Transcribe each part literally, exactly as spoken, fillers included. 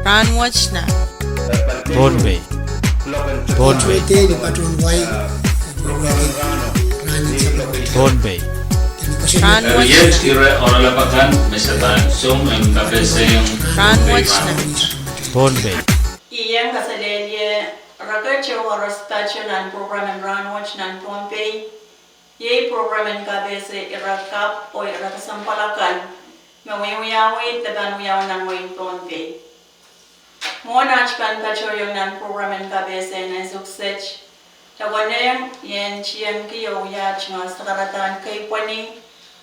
Rahnwet nan Pohnpei. Pohnpei. Pohnpei. Rahnwet nan Pohnpei. Ieng kaselehlie reke tohrohr koaros patohwan nan program en Rahnwet nan Pohnpei. Iei program en kapehse ire kapw oh ire kesempwal akan me wiewiawi de pahn wiawi nan wehin Pohnpei. Mwohn aht pahn patohiong nan program en kapehse en ansou kiset, e konehng I en tiengki oh wia tungoal sakaradahn keipweni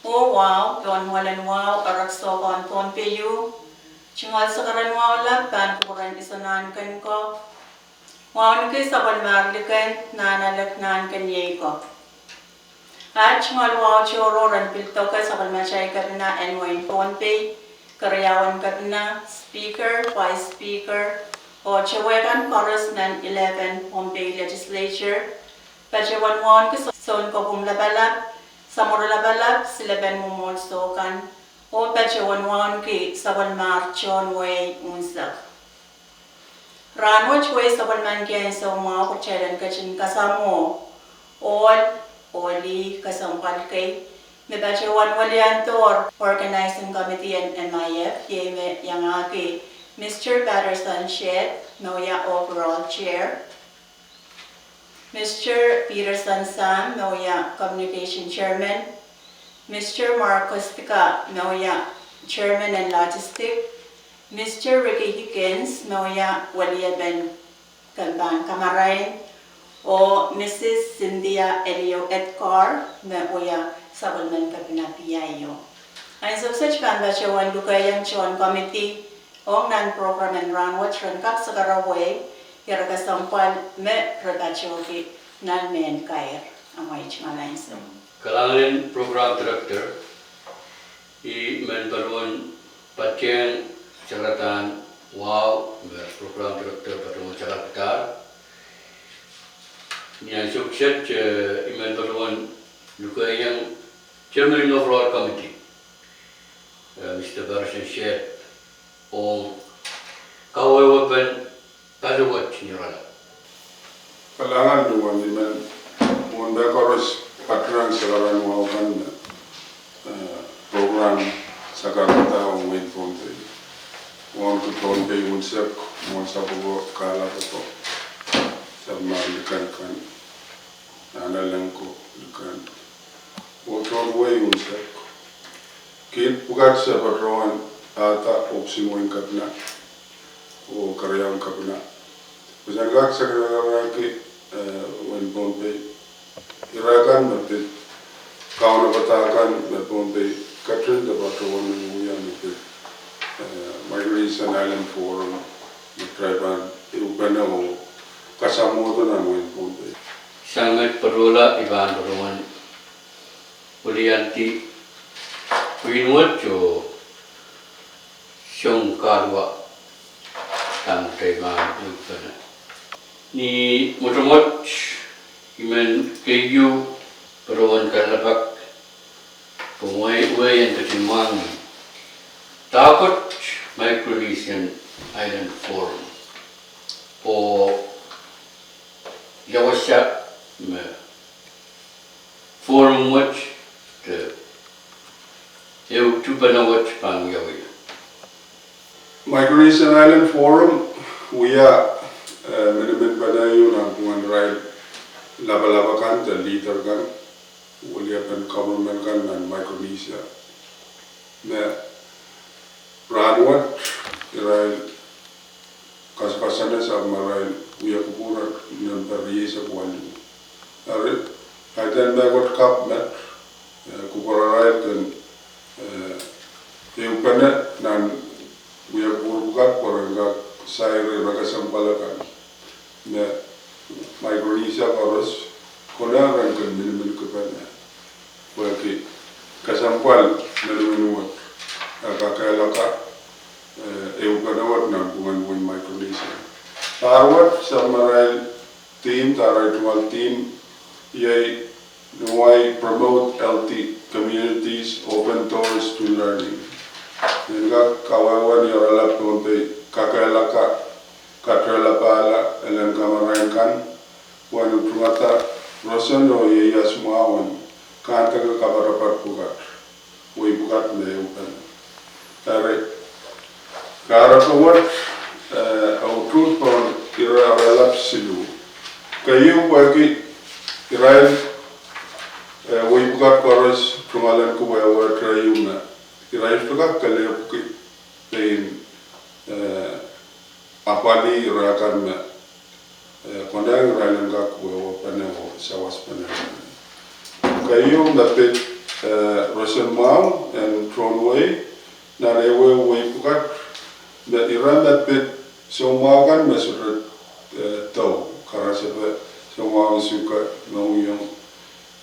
oh wahu pohn mwoalen wahu erekiso kan Pohnpei ieu. Tungoal sakaradahn wahu lap pahn kupwuren Iso Nahnken ko, wauneki sapwellimahr liken, Nahnalek, Nahnken iei ko. Aht tungoal wahu tohrohr en pil doke sapwellimatail kepina en wehin Pohnpei, keriaun kepina, speaker, vice speaker, oh towehkan koaros nan eleven Pohnpei Legislature, patohwan wauneki Sounkopwung Lapalap, Samworo Lapalap, Silepen Mwomwohdiso kan, oh patohwan wauneki sapwellimahr tohn wehi unsek. Rahnwet wehi sapwellimaniki ansou mwahu kitail en ketin kasamwo ohl oh lih kesempwal kei me patohwan weliandohr Organizing Committee en M I F, iei me iangahki Mister Patterson Shedd me wia Overall Chair, Mister Peterson Sam me wia Communication Chairman, Mister Mark Kostka me wia Chairman en Logistic, Mister Ricky Higgins me wia weliepen kempahn kamarain, oh Missus Cynthia Elio Edgar me wia sapwellimen kepina P I O. Ansou kiset pahn patohwan lukehiong tohn committee ong nan program en rahnwet ren kak sakarawei ire kesempwal me re patohki nan mehn kair. Amwail tungoal ansou. Kalahngan en program director, I men patohwan patehng sakaradahn wahu me program director patohwan sakarkadahr. Ni ansou kiset, eh, I men patohwan lukehiong Chairman en Overall Committee, eh, Mister Patterson Shedd, ong kawehwepen paliwet ni oaralap. Kalahngan duwen I men mwohn peh koaros patehng sakaradahn wahu kan me, eh, program sakaradahn ong wehin Pohnpei, wauneki Pohnpei unsek, mwohn sapwoko, kahlap oko, sapwellimahr likan kan, Nahnalek ko likan, oh tohn wehi unsek. Kiht pwukat se patohwan ahda ohpis en wehin kepina oh keriaun kepina, pwe sen kak sakaradahn wauneki, eh, wehin Pohnpei ire kan me pid, kaunopada kan me Pohnpei ketin de patohwan wia me pid, eh, Micronesian Island Forum me kitail pahn ehupene oh kasamwodo nan wehin Pohnpei. Sang met patohla I pahn patohwan weliandi pwihn wet oh soun kaluwa sang kitail pahn ehupene. Ni mwotomwot I men keieu patohwan kalelapak pwe wehin ketin mwahngih dahkot Micronesian Island Forum oh ia wasa me forum wet de ehupene wet pahn wiawi. Micronesian Island Forum wia, eh, miniminpene ieu nanpwungen irail lapalap akan de leader kan, weliepen government kan nan Micronesia, me rahnwet irail kasakasene sang me irail wia kupwur nempe rieisek waluh. Eri, kaidehn mehkot kapw met, eh, kupwurarail kin, eh, ehupene nan wia kupwur pwukat pwe ren kak sair ire kesempwal akan me Micronesia koaros konehng ren kin miniminpene, pwehki kesempwal minimin wet, eh, kakehlaka, eh, ehupene wet nanpwungen wehin Micronesia. Pahr wet sang me irail theme, de arail tungoal theme iei, Newai, Promote Healthy Communities, Open Doors to Learning. Nin kak kawehwe ni oaralap Pohnpei kakehlaka, katehlapahla elen kamarain kan, uwen utungada roson oh ieias mwahu en kandeke kaparapar pwukat, wehi pwukat me ehupene. Eri, kahrepe wet, eh, autuht pahn ire oaralap siluh. Keieu pwehki irail, eh, wehi pwukat koaros tungoal en kawehwehte ieu me irail sohte kak kelehpwki pein, eh, apwalih ire kan me, eh, konehng irail en kak wehwehpene oh sawaspene. Keieu me pid, eh, roson mwahu en tohn wehi, nan ehuehu wehi pwukat, me ire me pid soumwahu kan me sohte, eh, dou, karasepe soumwahu en suke, mohngiong,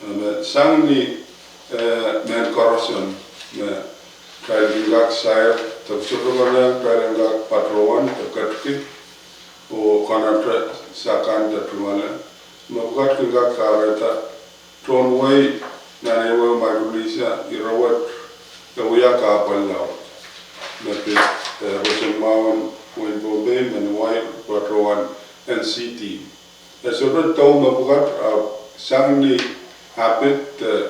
eh, me sang ni, eh, mehn koaros me kitail kin kak sair, de sohte konehng kitail en kak patohwan de ketki, oh konehng de sakan de tungoale, me pwukat kin kak kahrehda tohn wehi nan ehuehu Micronesia ire wet e wia kahpwal laud. Me pid, eh, roson mwahu en wehin Pohnpei me ni wai patohwan N C D. E sohte dou me pwukat, ahpw sang ni habit, eh,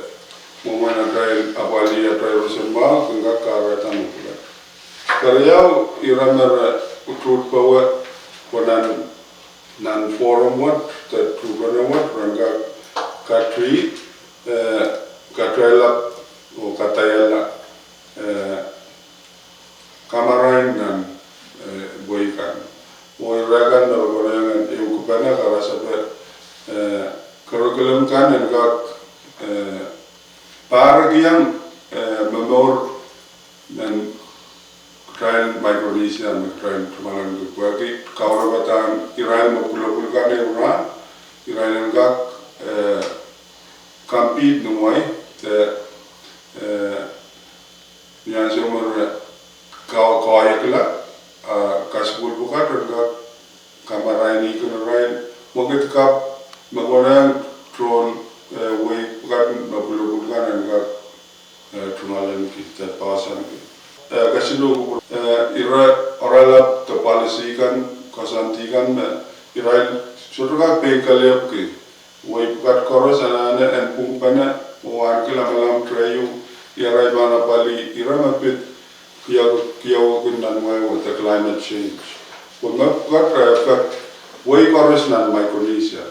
mwomwen atail apwalih atail roson mwahu kin kak kahrehda me pwukat. Keriau, ire me re utuht powe, pwe nan, nan forum wet, de tuhpene wet, ren kak, kak, eh, katehlap, oh kadaiala, eh, kamarain nan, eh, wehi kan. Oh ire kan me re konehng en ehukipene karasepe, eh, curriculum kan en kak, eh, pahrekiong, eh, momour nan kitail Micronesia me kitail tungoal en kak pwehki kaunopada irail me pwulopwul kan ehu rahn, irail en kak, eh, compete ni wehi, de, eh, ni ansou me re ka-, koahiekla, ah, kasukuhl pwukat en kak kamarainihki irail, mwekid kapw me konehng tohn, eh, wehi pwukat me pwulopwul kan en kak, eh, tungoal en kak de poahsoanki. Eh, kesiluh, eh, ire oaralap de policy kan, koasoandi kan me irail sohte kak pein kelehpwki wehi pwukat koaros anahne en pwungpene, oh ahneki lamalam tehieu, irail pahn apwalih ire me pid kiao-, kiawokin nan wehwe de climate change. Pwe me pwukat re affect wehi koaros nan Micronesia.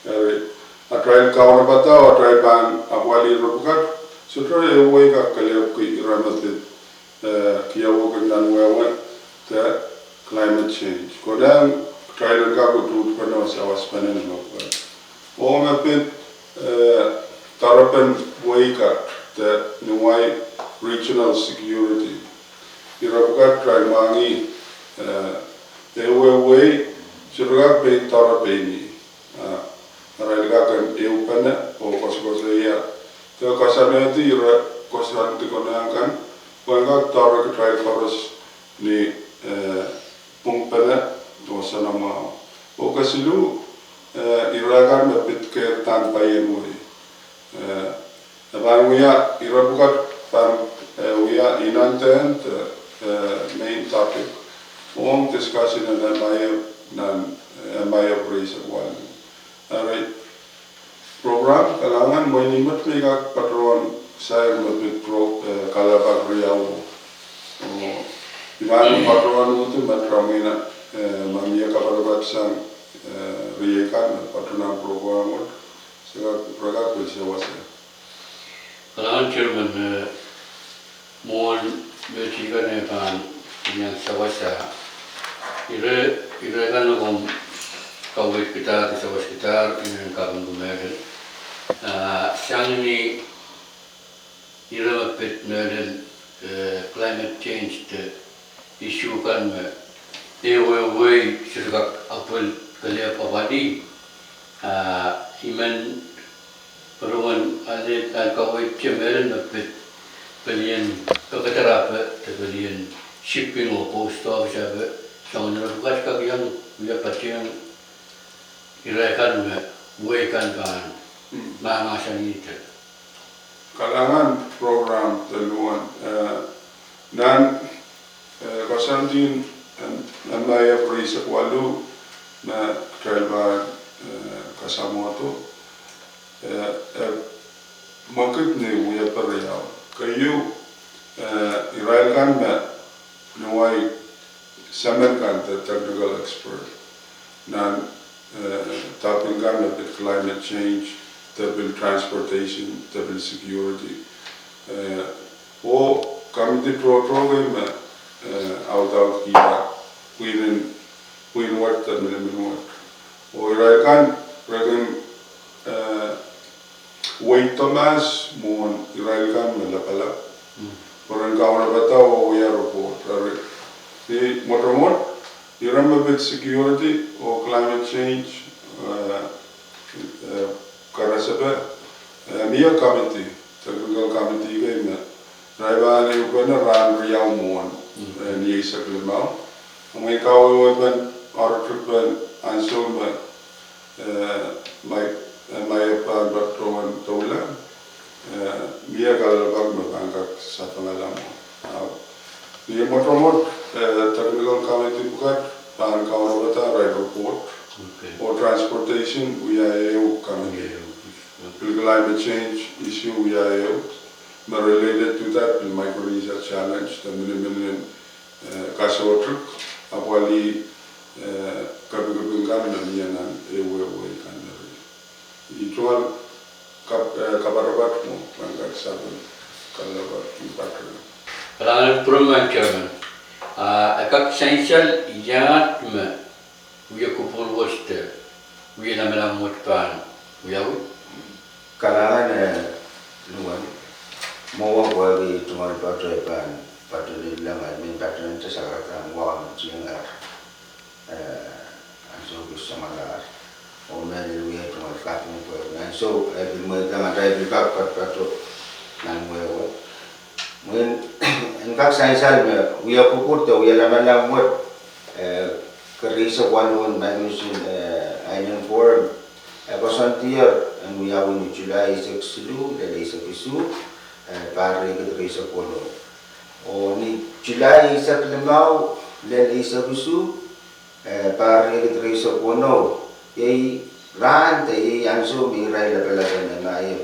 Eri, atail kaunopada, atail pahn apwalih ire pwukat, sohte ehu wehi kak kelehpwki ire me pid, eh, kiawokin nan wehwe de climate change. Konehng kitail en kak utuhtpene oh sawaspene ni me pwukat. Oh me pid, eh, doarepen wehi kat de ni wai regional security. Ire pwukat kitail mwahngih, eh, ehuehu wehi sohte kak pein doare pein ih. Ah, irail kak en ehupene oh koasokoasoia de koasoanehdi ire koasoandi konehng kan, pwe en kak doare kitail koaros ni, eh, pwungpene oh soanamwahu. Oh kesiluh, eh, ire kan me pid kehrdahn paien wehi. Eh, e pahn wia, ire pwukat pahn, eh, wia inundant, eh, main topic ong discussion en M I F nan, eh, M I F research wall. Eri, program kalahngan mwein met me I kak patohwan sair me pid pro-, eh, kalelapak riau. Oh, I pahn patohwan uhdi met ramwina, eh, ma mie kaparapar sang, eh, riei kan me patohwan program wet, se kak, re kak pil sewese. Kalahngan Chairman, eh, mwohn me I kan pahn iang sewese. Ire, ire kan me komw kaweid kitail, sewese kitail, ire en kaping kumele. Ah, sang ni ire me pid mehlel, eh, climate change de issue kan me ehuehu wehi sohte kak apwal kelehpw apwalih. Ah, I men patohwan ale, ale kaweid mehlel me pid pelien pekeder ape, de pelien shipping oh post office ape, soangen ire pwukat kak iang wia patehng ire kan me wehi kan pahn mahmahsanih de. Kalahngan program de luhn, eh, nan, eh, koasoandi en, Jeremaia rieisek waluh, me kitail pahn, eh, kasamwodo, eh, eh, mwekid ni wiepe riau. Keieu, eh, irail kan me nuwai semen kan de technical expert nan, eh, topic kan me pid climate change, de pil transportation, de pil security. Eh, oh committee tohto kei me, eh, audaudkihda pwihnen, pwihn wet de miniminiwet. Oh irail kan, re kin, eh, wei Thomas mwohn irail kan me lapalap. Pwe ren kaunopada oh wia report. Eri, ni mwotomwot, ire me pid security oh climate change, eh, eh, karasepe, eh, mie committee, technical committee kei me irail pahn ehupene rahn riau mwohn, eh, ni eisek limau. Mwein kawehwepen, oaritikpen ansou me, eh, mai, eh, mai pahn patohwan doula, eh, mie kalelapak me pahn kak sapengala mwo. Ahpw, ni mwotomwot, eh, technical committee pwukat pahn kaunopada irail report, oh transportation wia ehu committee. Pil climate change issue wia ehu, me related to that, pil Micronesia challenge, de miniminiwet, eh, kasohtik, apwalih, eh, kapikipik kan me mie nan ehu wehi kan eri. Ih tungoal kap-, eh, kaparapat mwo, pahn kak sapeng kalelapak ni patehng. Kalahngan pwuromwail Chairman. Ah, e kak sansal iangahki me wia kupwur wet de wia lamalam wet pahn wiawi? Kalahngan, eh, Luan. Mwowe pwehki tungoal patoh pahn, patoh ni lamalam, I mean, patohwan te sakarada mwowe me tiengla, eh, ansou kis samwalahr. Oh me lel wia tungoal kaping pwe ansou, eh, pil mweidehng atail pil kak patopato nan wehwe. Mwein, en kak sansal me wia kupwur de wia lamalam wet, eh, keriesek waluh en Micronesia, eh, Annual Forum, eh, koasoandier en wiawi ni July eisek siluh lel eisek isuh, eh, pahr riekid rieisek weneu. Oh ni July eisek limau lel eisek isuh, eh, pahr riekid rieisek weneu, iei rahn de iei ansou me irail lapalap en M I F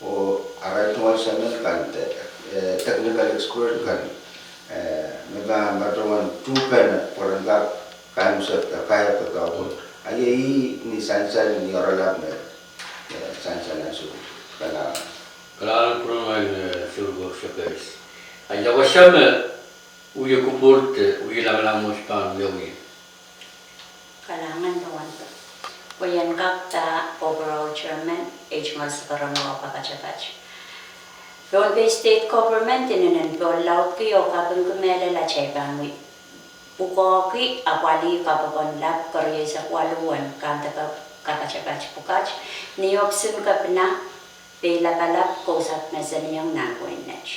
oh arail tungoal semen kan de, eh, technical expert kan, eh, me pahn patohwan tuhpene pwe ren kak kaimwisekda, kaimwisekda doadoahk wet. A iei ih ni sansal ni oaralap me, eh, sansal ansou. Kalahngan. Kalahngan pwuromwail, eh, Surkok Sekes. A ia wasa me wia kupwur de wia lamalam wet pahn wiawi? Kalahngan Luan. Pwe I en kak nda overall Chairman, ei tungoal sakaramwa oh kapatapat. Pohnpei State Government inenen pollaudki oh kapingki mehlel atail pahn wia pwukoahki apwalih kapokon lap kerieisek waluh en kandeke kapatapat pwukat ni ohpis en kepina, Peilapalap, Kousapw Mesenieng nan wehin Net.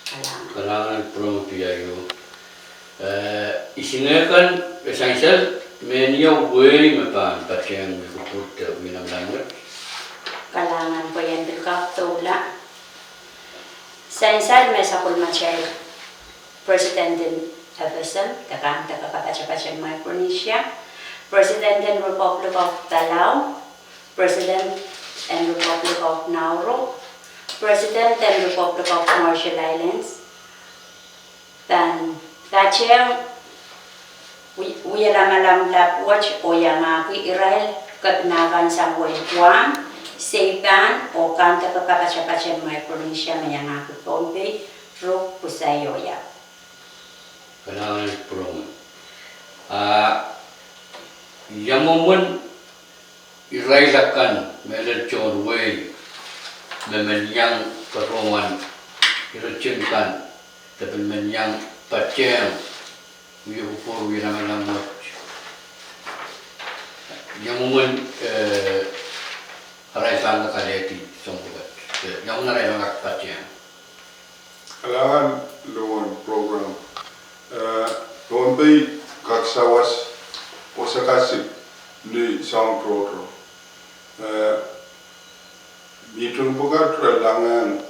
Kalahngan. Kalahngan pwuromwail P I O. Eh, isingekan, eh, sansal, mehnia wehi me pahn patehng wia kupwur de wia lamalam wet? Kalahngan pwe I en pil kak doula. Sansal me sapwellimatail President en F S M, de kandeke kapatapat en Micronesia, President en Republic of Palau, President en Republic of Nauru, President en Republic of Marshall Islands, pahn patehng wi-, wia lamalam lap wet oh iangahki irail kepina kan sang wehin Guam, Saipan, oh kandeke kapatapat en Micronesia me iangahki Pohnpei, Ruk, Kusai oh Yap. Kalahngan pwuromwail. Ah, ia mwomwen irail akan mehlel tohn wehi me men iang patohwan iritin kan, de pil men iang patehng wia kupwur wia lamalam wet? Ia mwomwen, eh, arail pahn kak alehdi soahng pwukat? Eh, ia mwomwen arail pahn kak patehng? Kalahngan Luan program. Eh, Pohnpei kak sawas oh sakasik ni soahng tohto. Eh, mihting pwukat re langehng,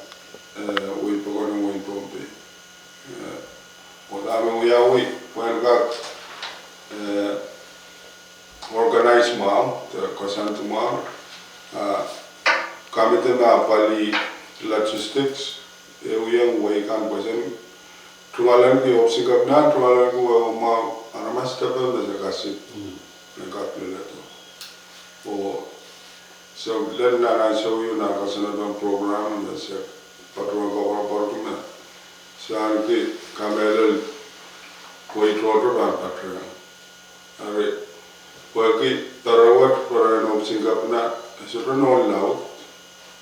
eh, wei pokon wehin Pohnpei. Eh, oh dahme wiawi pwehn kak sang tumwahu, ah, kamidi me apwalih logistics, e wia wehi kan pwe sen tungoalenki, ohpis en kepina tungoalenki wehwehmwahu aramas depe me se kasik, me kak leledo. Oh, so, lel nan ansou ieu nan koasoanepen program me se patohwan koapworopworki me se ahneki kamehlel wehi tohto pahn patohwan. Eri, pwehki pere wet, pere en ohpis en kepina, e sohte nohn laud,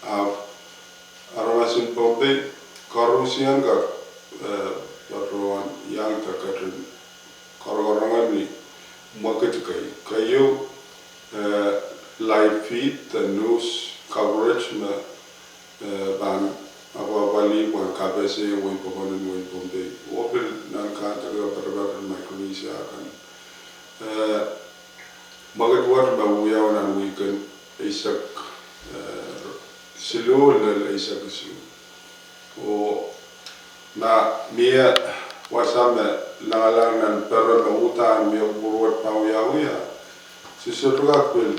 ah, aramas en Pohnpei koaros ien kak, eh, patohwan iang de ketin korokorong ni mwekid kei. Keieu, eh, live feed de news coverage me, eh, pahn apwapwalih pwehn kapehse wehi pokon en wehin Pohnpei. Oh pil nan kahn de kak patopato Micronesia kan. Eh, mwekid wet me wiawi nan wihk en eisek, eh, siluh lel eisek isuh. Oh ma mie wasa me langalang nan pere me uhdahn mie kupwur wet pahn wiawia, se sohte kak pil,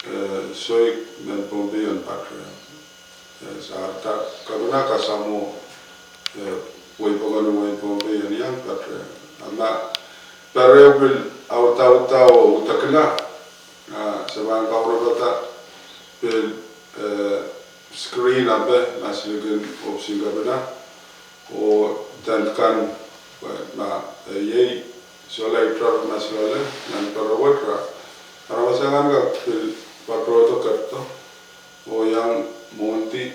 eh, soik mehn Pohnpei en patohwan. Eh, sa ta kepina kasamwo, eh, wehi pokon en wehin Pohnpei en iang patohwan. Ah ma pere pil audaudau oh udekla, ah, se pahn kaunopada pil, eh, screen ape maslikin ohpis en kepina, oh tent kan, eh, ma, eh, iei solahr itar maslale nan pere wet, ah, aramas akan kak pil patohdo ketido oh iang mwohndi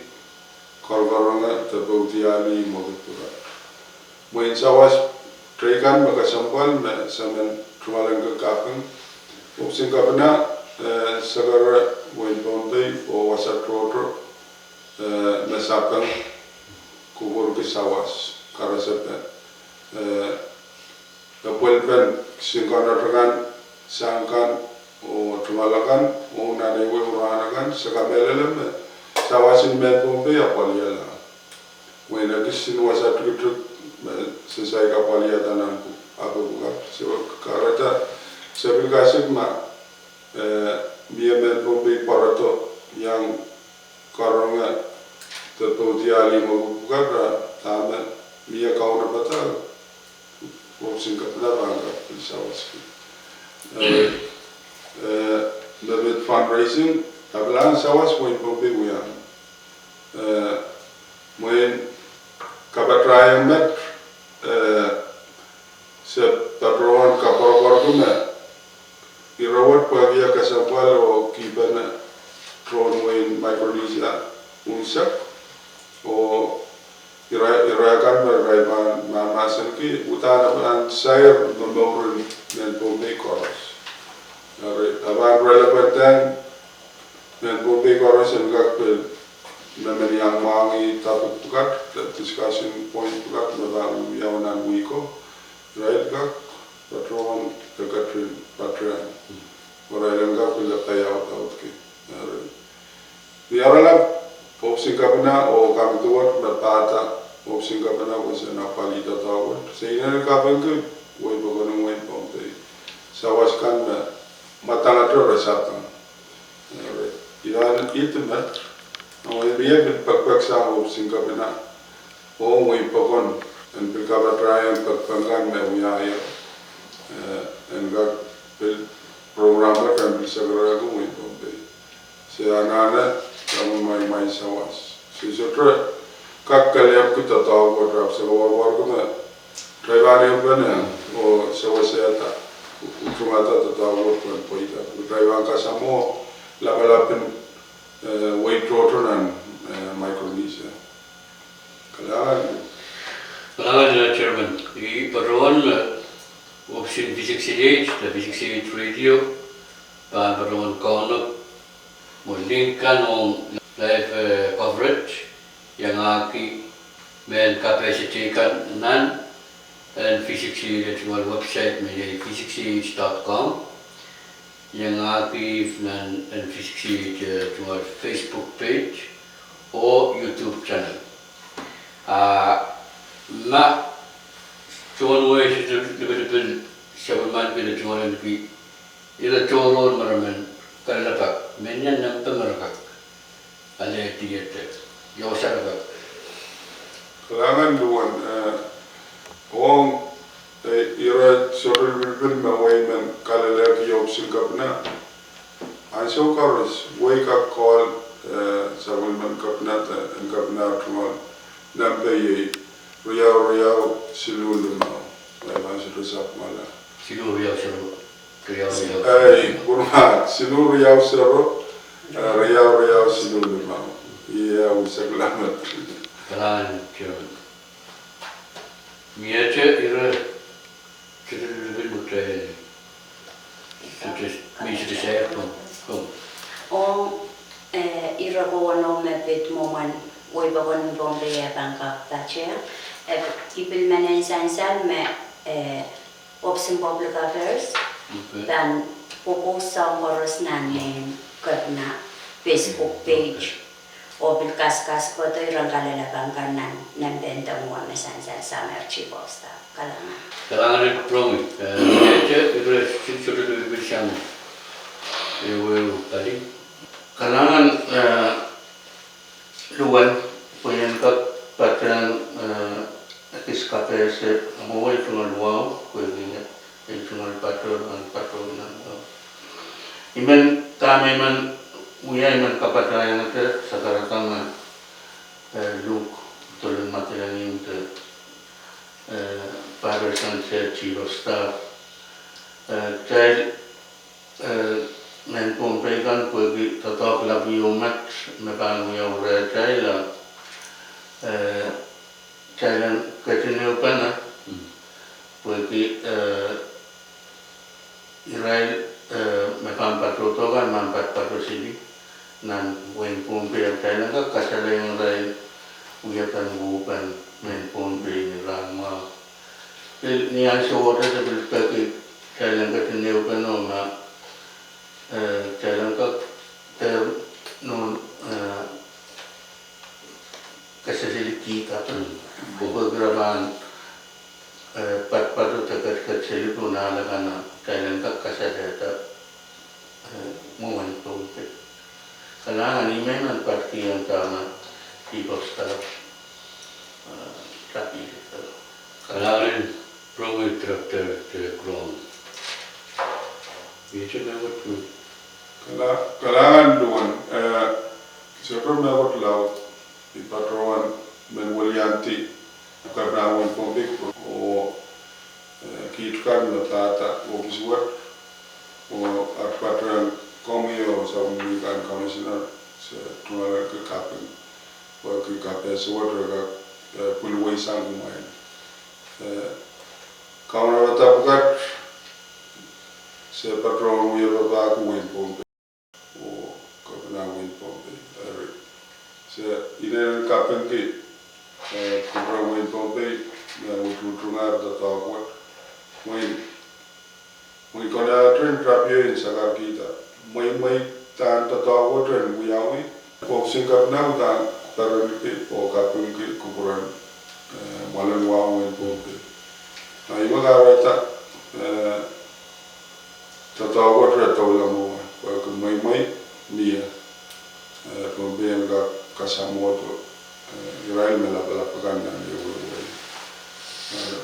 korokoronge de poudiahlih mwekid pwukat. Mwein sawas teikan me kesempwal me se men tungoalenki kaping, ohpis en kepina, eh, sekere wehin Pohnpei oh wasa tohto, eh, me sapeng kupwurki sawas, karasepe, eh, epwelpen kisin konot akan, sang kan, oh tungoal akan, oh nan ehuehu rahn akan, se kamehlele me sawas en mehn Pohnpei apwalihala. Mwein e kisin wasa tikitik me se saik apwalihada nan pwukat, ape pwukat. So kahrehda se pil kasik ma, eh, mie mehn Pohnpei pwarodo iang karonge de poudiahlih mwekid pwukat, ah, dahme mie kaunopada, ohpis en kepina pahn kak pil sawaski. Eh, eh, me met fundraising, apwal en sawas wehin Pohnpei wia, eh, mwein kapatahieng met, eh, se patohwan koapworopworki me ire wet pwehki kesempwal oh kihpene tohn wehin Micronesia unsek, oh ire, ire kan me irail pahn mahmahsenki uhdahn e pahn sair me mouren mehn Pohnpei koaros. Eri, e pahn relevanten mehn Pohnpei koaros en kak pil me men iang mwahngih topic pwukat, discussion point pwukat me pahn wiawi nan wihko, irail kak patohwan de ketin patohwan. Irail en kak pil paiaudaudki. Eri, wiaralap ohpis en kepina oh kamidi wet me pahda ohpis en kepina pwe sen apwalih doadoahk wet. Se inenen kapingki wehi pokon en wehin Pohnpei sawas kan me mwadangete re sapeng. Eri, I pahn ihte met, oh mie pil pekipek sang ohpis en kepina oh wehi pokon en pil kapatahieng pekipek kan me wiahier, eh, en kak pil program kan pil sekerehki wehin Pohnpei. Se anahne, dahme mwaimwai sawas. Se sohte kak kelehpwki doadoahk wet, ahpw se koapworopworki me kitail pahn ehupene oh sewesehda, utungada doadoahk wet pwehn pweida. Kitail pahn kasamwo lapalapin, eh, wehi tohto nan, eh, Micronesia. Kalahngan. Kalahngan, eh, Chairman. I patohwan me ohpis en V six C H, de V six C H Radio, pahn patohwan kaunop mwo link kan ong live, eh, coverage, iangahki mehn kapehse teikan nan, en V six C H tungoal website me iei V six C H dot com, iangahki nan en V six C H, eh, tungoal Facebook page oh YouTube channel. Ah, ma tohn wehi se lipilipil sapwellimanki de tungoalenki ire tohrohr me re men kalelapak Menian nempe me re kak alehdi ede, iosar kak. Kalahngan duwen, eh, ong, eh, ire sohte lipilipil me wehi men kalelehki ohpis en kepina. Ansou koaros, wehi kak call, eh, sapwellimen kepina, eh, en kepina tungoal nempe iei riau riau siluh limau. Eh, ma sohte sapwungala. Siluh riau siluh. Riau, riau. Ei, pwurehng siluh riau sero, eh, riau riau siluh limau. Ia, usekla met. Kalahngan, Chairman. Miehte ire sohte lipilipil me kitail, sohte, me sohte sair pwung, pwung. Ong, eh, ire kowe me pid mwomwen wehi pokon en Pohnpei e pahn kak patohdo, eh, I pil men en sansal me, eh, Office en Public Affairs, okay, pahn pwopwoud soahng koaros nan nein kepina Facebook page. Oh pil kaskasukuhdo iren kalelapak kan nan nempehn dengua me sansal, Samer Chief of Staff. Kalahngan. Kalahngan en Rongit, eh, miehte ire sohte lipilipil sang ehuehu pali. Kalahngan, eh, Luan, pwe I en kak patehng, eh, ekis kapehse, mwowe tungoal wahu, pwehki I tungoal pato, nan pato nan wahu. I men, dahme I men wia, I men kapatahiengete sakarada me, eh, Luhk Dolung Madolenihmw de, eh, Patterson se Chief of Staff. Eh, kitail eh, mehn Pohnpei kan pwehki doadoahk lapalap met me pahn wiawi rehtail, eh, kitail en ketin ehupene, mm, pwehki, eh, irail, eh, me pahn patohdo kan, me pahn patopato sili nan wehin Pohnpei, kitail en kak kasalehiong irail wiepen wupene mehn Pohnpei ni rahn mwahu. Pil ni ansou wet se pil peki kitail en ketin ehupene ma, eh, kitail en kak, eh, nohn, eh, kasaseli kihda pil. Pwehki re pahn, eh, patopato de ketiket seli pwun ale kan, kitail en kak kasalehda eh, mwomwen Pohnpei. Kalahngan, I men men patohdo dahme Chief of Staff, eh, tapihada. Kalahngan en Rongit, Director Telekom. Miehte mehkot? Kala-, kalahngan Luan, eh, sohte mehkot laud. I patohwan men weliandi kepina wehin Pohnpei oh, eh, kiht kan me pahda ohpis wet, oh at patohwan komwi oh sapwellime kan, Commissioner, se tungoale ki kaping, pwehki kapehse wet re kak, eh, pwilwei sang kumwail. Eh, kaunawada pwukat, se patohwan wia papah wehin Pohnpei oh kepina wehin Pohnpei, eri. Se inenen kapingki, eh, kupwuren wehin Pohnpei, me utuhtungar doadoahk wet. Mwein, mwein konehng en tapio en sakarkihda. Mweimwei dahn doadoahk wet en wiawi. Ohpis en kepina uhdahn perenki oh kapingki kupwuren, eh, mwoalen wahu wehin Pohnpei. Ih me kahrehda, eh, doadoahk wet re doula mwowe, pwehki mweimwei mie, eh, Pohnpei en kak kasamwodo, eh, irail me lapalap akan nan ehuehu. Eh,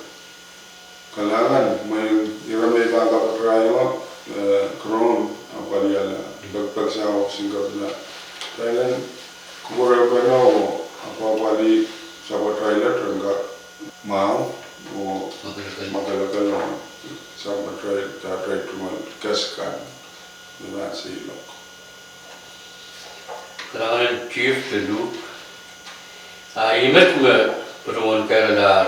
kalahngan, mwein ire me I pahn kapatahiong, eh, Crown, apwaliala, pekipek sang ohpis en kepina. Kitail en kupwurehpene oh apwapwalih sapwatail en kak mwahu oh mwakelekel, mwakelekel ong sapwatail, atail tungoal guest kan me pahn seiloak. Kalahngan en Chief de Luhk. A ih met me patohwan keiralahr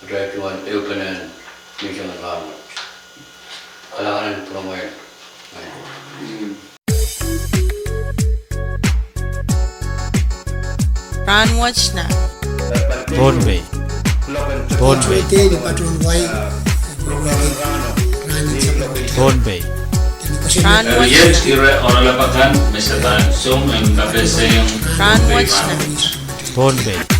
atail tungoal ehupenen menseng en rahn wet. Kalahngan en pwuromwail. Rahnwet nan Pohnpei. Pohnpei. Pohnpei. Rahnwet nan. Ire oaralap akan me se pahn song en kapehse ong Rahnwet nan. Pohnpei.